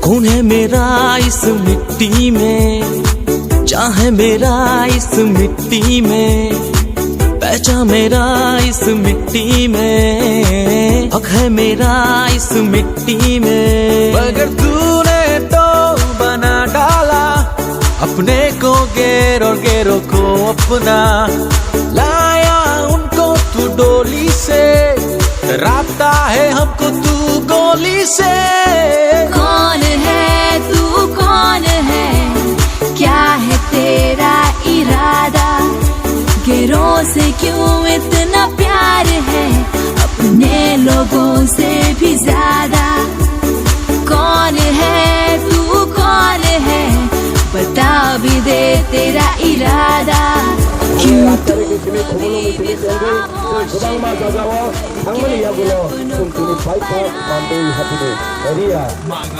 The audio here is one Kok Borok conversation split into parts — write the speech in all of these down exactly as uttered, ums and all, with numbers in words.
खून है मेरा इस मिट्टी में, जान है मेरा इस मिट्टी में, पहचान मेरा इस मिट्टी में, हक है मेरा इस मिट्टी में। मगर तूने तो बना डाला अपने को गैर और गैरों को अपना, लाया उनको तू डोली से, डराता है हमको तू गोली से। कौन है तू, कौन है, क्या है तेरा इरादा? गैरों से क्यों इतना प्यार है, अपने लोगों से भी ज्यादा। कौन है तू, कौन है, बता भी दे तेरा इरादा। क्यों तू कभी भी खामोश है? Kwbangma jagao thangmani yagulo chwng tini paithak Mandwi hapini area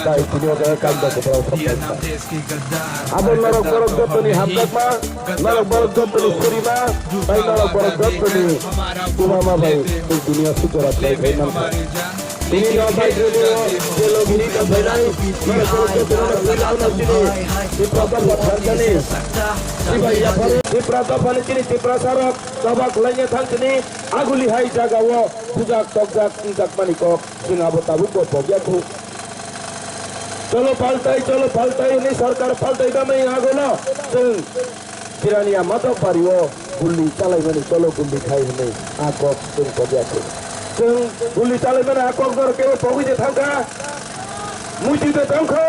tai tini o jaga kanda kwpla thangkha. Abo norok borok jotoni hamjakma, norok borok jotoni surima, tai norok borok jotoni kwbangma bai chwng tini o sujora khlai khai mankha. Tini no bai tini o je logini ta phainai, norok borok jotoni no pui lalma tini Tipra dopha thangkani. Sibai yapharo Tipra dophani tini Tiprasarok choba khlaina thang tini aguli hai jagao bujak tokjak wngjakmani kok. Chwng abo tabukbo pogya khu. Cholo paltai, cholo paltai hwnwi sarkar paltai damani agono chwng Jirania Madhop Bario gulli chalaimani cholo gulli khai hwnwi a kok chwng pogya khu. Chwng gulli chalaimani a kok norok kebo pogwi de thangkha. Muitu de tongkho,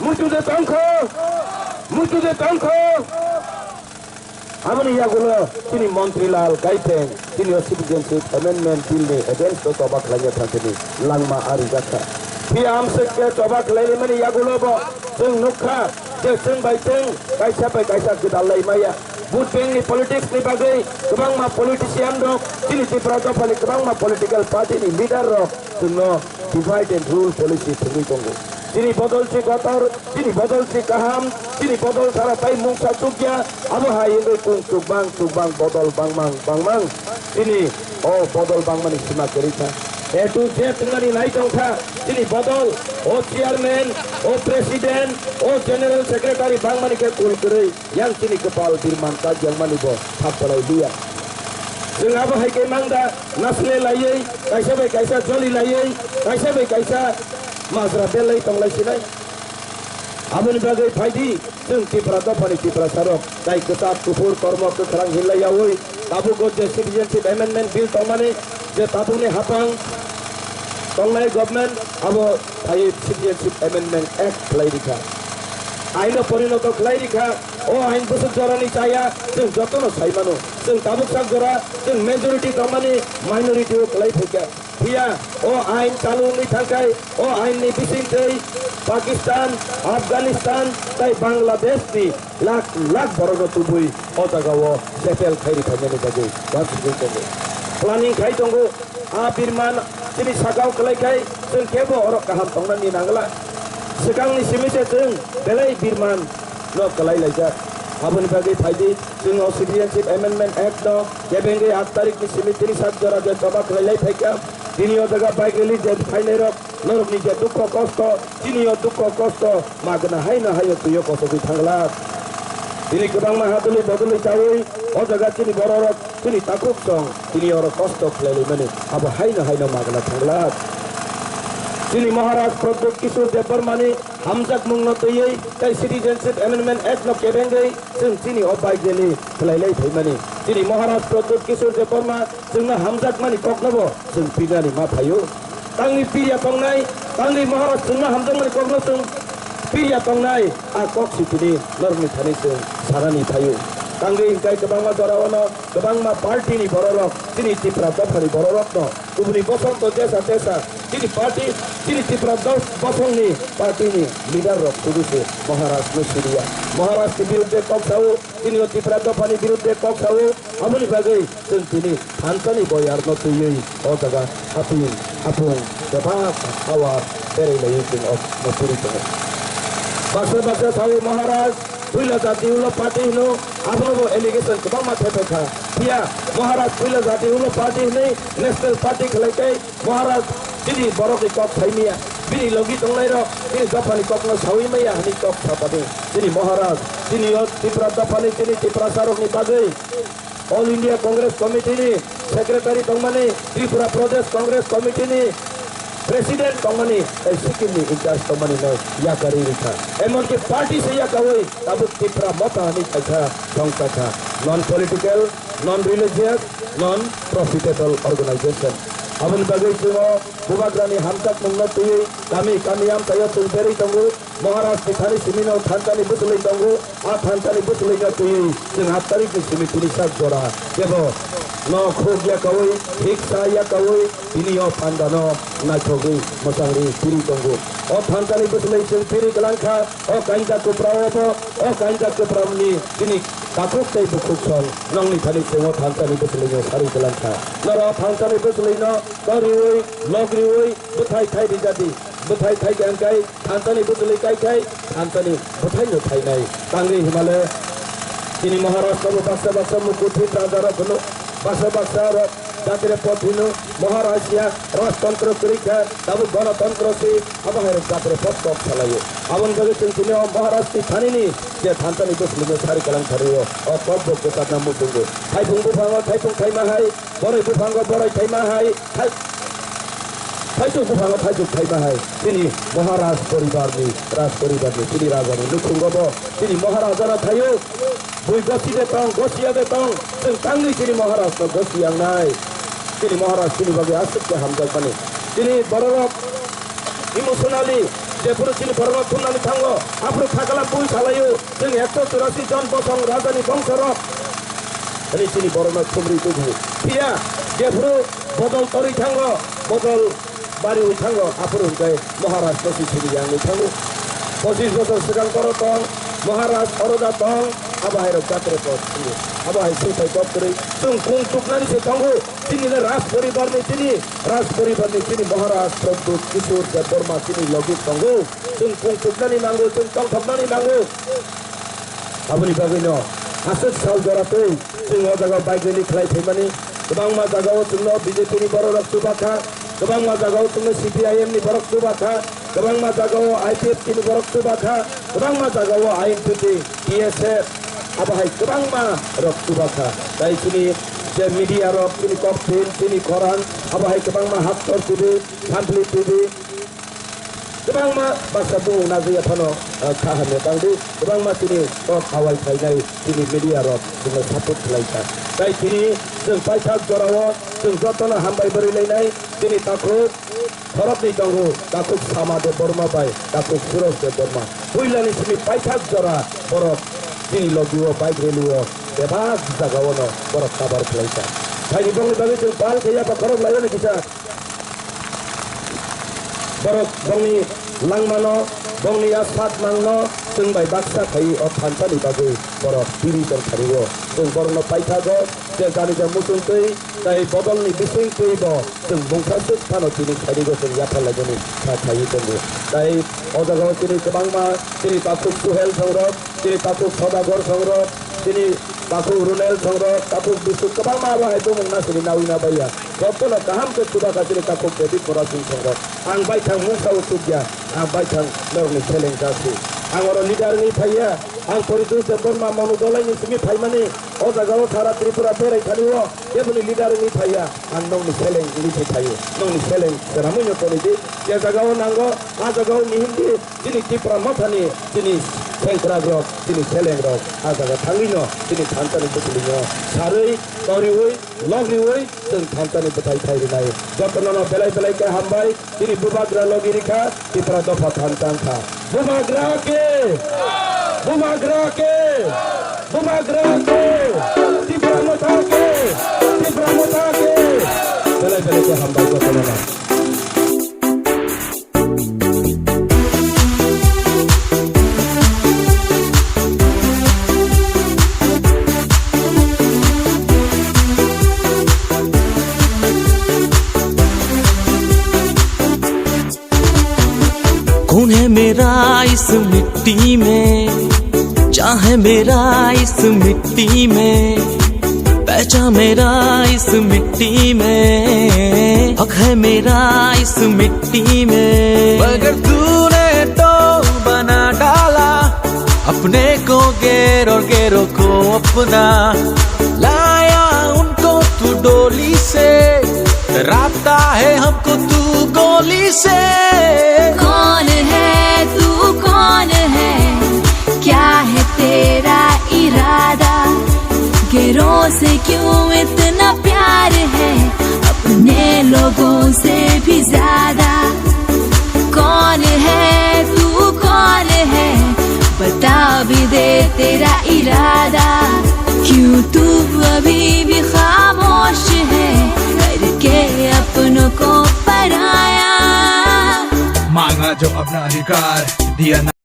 muitu de tongkho, muitu de tongkho. Aboni yagulo chini Montri Lal Gaitheng chini o Citizenship Amendment Bill ni against o choba khlaina thangkhe ni langma ari jakha. Phiya amswk khe choba khlaimani yagulo bo chwng nukha je chwng bai chwng kaisa bai kaisa gwdal lai maya. Vote bank ni politics ni bagwi kwbangma politician rok chini Tripura dopha ni kwbangma political party ni leader rok chwngno divide and rule policy thwngwi tongo. Chini bodol se kotor, chini bodol se kaham, chini bodol sara tai mungsa chukya, abo hai wngwi kung chukbang chukbang bodol bangmang bangmang. Chini o bodol bangmani sima kwrwi kha. A to Z wngmani nai tong kha. Chini bodol, o chairman, o president, o general secretary bangmani khe kul kwrwi. Yang chini kwpal birman kajyang mani bo thap kwlai liya. Chwng abo hai khe mang da, nasle laiwi, kaisa bai kaisa joli laiwi, kaisa bai kaisa majra belai tong lai sinai. Aboni bagwi phai di, chwng Tipra dophani Tiprasa rok tai kwchak kuphur kormo kwkhrang hinlai yaui, tabuk o je Citizenship Amendment Bill tongmani, je tabukni hapang tongnai government abo phaiwi Citizenship Amendment Act khlai rikha. Aino porinoto khlai rikha. O ain bwswk jorani chaya, chwng jotono sai mano. Chwng tabuk sak jora, chwng majority tongmani minority o kwlai phaikha. Phiya o ain chalu wngwi thangkhai, o ain ni bisingtwi Pakistan, Afghanistan tai Bangladesh ni lakh lakh borokno tubui o jagao settle khai rikhaimani bagwi uansugwi tongo. Planning khai tongo. A birman chini sakao kwlai khai chwng kebo oro kaham tongnani nangla. Swkangni simi se chwng belai birman no kwlai laijak. Aboni bagwi phai di, chwng o Citizenship Amendment Act no kebengwi aat tarikh ni simi tini sak jora je choba khlai lai phaikha. Tini o jaga bike rally je phainai rok, norokni je dukho kosto, chini o dukho kosto magna haino haino twi o kosogwi thangla. Tini kwbangma hadwlwi bodolwi chaui o jaga chini bororok chini takhuk song tini oro kosto khlailaimani abo haino haino magna thangla. Chini Maharaj Pradyot Kishore Debbarmani hamjakmungno twiwi tei Citizenship Amendment Act no kebengwi chwng chini o bike rally khlailai phaimani. Chini Maharaj Pradyot Kishore Debbarma chwngno hamjakmani koknobo chwng pinani ma phaio. Tangwi pirya tongnai, tangwi Maharaj chwngno hamjakmani kokno chwng pirya tongnai, a kok si tini norokni thani chwng sanani phaio. Tangwi hwnkhe kwbangma jorao no kwbangma party ni bororok, chini Tipra dophani bororokno kubuni bosong to tesa tesa, chini party, chini Tipra dos-, bosongni party ni leader rok sudu se Maharaj no siriya. Maharaj ni birudde kok sao, chini o Tipra dophani birudde kok sao, aboni bagwi chwng tini thansani boyarno twiwi o jaga hapung hapung bebak hawa berai laiwi chwng o mosuri tongo. Baksa baksa sawi Maharaj puila jati ulo party hino, abono bo allegation kwbangma thepai kha. Phiya Maharaj puila jati ulo party hinwi national party khlai tei Maharaj chini borokni kok saimiya. Bini logi tongnairok bini dophani kokno sawi maya hwnwi kok sapadi. Chini Maharaj, chini o Tipra dophani, chini Tiprasarokni bagwi All India Congress Committee ni Secretary tongmani, Tripura Pradesh Congress Committee ni President tongmani, tei Sikkim ni in charge tongmani no yakarwi rikha. Emonki party se yakawi tabuk Tipra Motha hwnwi kaisa songsa kha. Non political, non religious, non profitable organization. Aboni bagwi chwng o Bubagrani hamjakmungno twiwi kami kami amchaio chwng berwi tongo. Maharaj ni thani simi no thansa ni bwswlwi tongo. A thansa ni bwswlwi no twiwi chwng aat tarikh ni simi tini sak jora kebo no khuk yakawi, hiksa yakawi, tini o panda no naithogwi mwchangwi piri tongo. O thansa ni bwswlwi chwng piri kwlang kha. O kainja kupra o bo, o kainja kupra ni chini takhuk tei bukhuk song nongni thani chwng o thansa ni bwswlwi no sarwi kwlang kha. Norok thansa ni bwswlwi no toriwi, logriwi, bwthai thai rijadi. Bwthai thai khe hwnkhai thansa ni bwswlwi kai khai thansa ni bwthai no thainai. Tangwi himale chini Maharaj no bo baksa baksa mukuthi raja rok hwno, baksa baksa rok jatire pot hwno. Maharaj ya rajtantro kwrwi kha, tabuk ganatantro se, abo hai rok jatire pot kok salaio. Aboni bagwi chwng tini o Maharaj ni thani ni je thansa ni bwswlwi no sari kwlang thari o, o kok bo kwchakna muchungo. Thaipung buphango thaipung thaima hai, Boroi buphango boroi thaima hai, thai-, thaichuk buphango thaichuk thaima hai. Chini Maharaj poribarni, Raj poribarni, chini rajani nukhungo bo chini Maharajano thaio. Bui gosi de tong, gosi ya de tong, chwng tangwi chini Maharajno gosi yangnai. Chini Maharaj chini bagwi aswk khe hamjakmani. Chini bororok emotionally jephuru chini bororok thumnani thango, aphuru khakala bui salaio. Chwng ekso churasi jon bosong rajani bongsorok hwnwi chini borokno thumri tubu. Phiya jephuru bodol torwi thango, bodol bariwi thango, aphuru hwnkhe Maharaj no si sini yangwi thango. Pochis bosor swkang toro tong, Maharaj oroda tong, abo hai rok jatre pot thango. Abo hai swngchai kok kwrwi chwng kung chuknani se tongo. Chini le Raj poribar ni chini, Raj poribar ni chini Maharaj Pradyut Kishore Debbarma chini logi tongo. Chwng kung chuknani nango, chwng tongthoknani nango. Aboni bagwino aswk sal jora twi chwng o jaga bike rally khlai phaimani. Kwbangma jagao chwngno B J P ni bororok chuba kha, kwbangma jagao chwngno C P I M ni borok chuba kha, kwbangma jagao I P F T ni borok chuba kha, kwbangma jagao I N P T, B S F, abo hai kwbangma rok chuba kha. Tai chini je media rok, chini Kokphin, chini Khorang, abo hai kwbangma Haktor T V, Samphli T V, kwbangma baksa bumung nagwi yaphano, ah, kha hamya tangdi, kwbangma chini kok awai khlainai chini media rok chwngno support khlai kha. Tai chini chwng paithak jorao chwng jotono hambai bwrwi lainai, chini takhuk khoroknwi tongo, takhuk Sama Debbarma bai takhuk Suraj Debbarma. Puilani simi paithak jora borok chini logio bike rally o bebak jagao no borok kabar khlai kha. Phaini bongni bagwi chwng pal khe yapha khorok lainani kisa. Borok bongni langmano, bongni a sak mangno chwng bai baksa khai o thansani bagwi borok piri tong thani o. Chwng borokno paithago je jani ja muchung twi tai bodolni bising twi bo chwng mungsa swk phano tini khairigo chwng yapha laimani kha khaiwi tongo. Tai o jagao chini kwbangma chini takhuk Suhel songrok, chini takhuk Sodagar songrok, chini takhuk Runel songrok, takhuk Bisu kwbangma abo hai bumung nasini nawi na baiya. Jotono kaham khe chuba kha chini takhuk David Murasing songrok. Ang baithang mungsa o chukya, ang baithang norokni seleng jasi. Ang oro leader wngwi phaiya, ang Poritu Debbarma Manu Dolaini simi phaimani, o jagao sara Tripura berai thani o, keboni leader wngwi phaiya, ang nokni seleng wngwi se phaio, nokni seleng swnamwi no toni di, je jagao nango, a jagao mihim di, chini Tipra Mothani, chini sengkrak rok, chini seleng rok, a jaga thangwi no, chini thansani bwswlwi no, sarwi, toriwi, logriwi, chwng thansani bwthai thai rwnai. Jotono no belai belai khe hambai, chini bubagra logi rikha, Tipra dopha thansa wngkha. Bubagra ke! Bubagra ke! Bubagra ke! Tipra motha ke! Tipra motha ke! Belai belai khe hambai jotono no. कौन है मेरा इस मिट्टी में, चाहे मेरा इस मिट्टी में, अच्छा मेरा इस मिट्टी में, हक है मेरा इस मिट्टी में। मगर तूने तो बना डाला अपने को गैर और गैरों को अपना, लाया उनको तू डोली से, डराता है हमको तू गोली से। कौन है तू, कौन है, क्या है तेरा इरादा? गैरों से क्यों इतना प्यार है, अपने लोगों से भी ज्यादा। कौन है तू, कौन है, बता भी दे तेरा इरादा। क्यों तू अभी भी खामोश है, करके अपनों को पराया। मांगा जो अपना अधिकार, दिया ना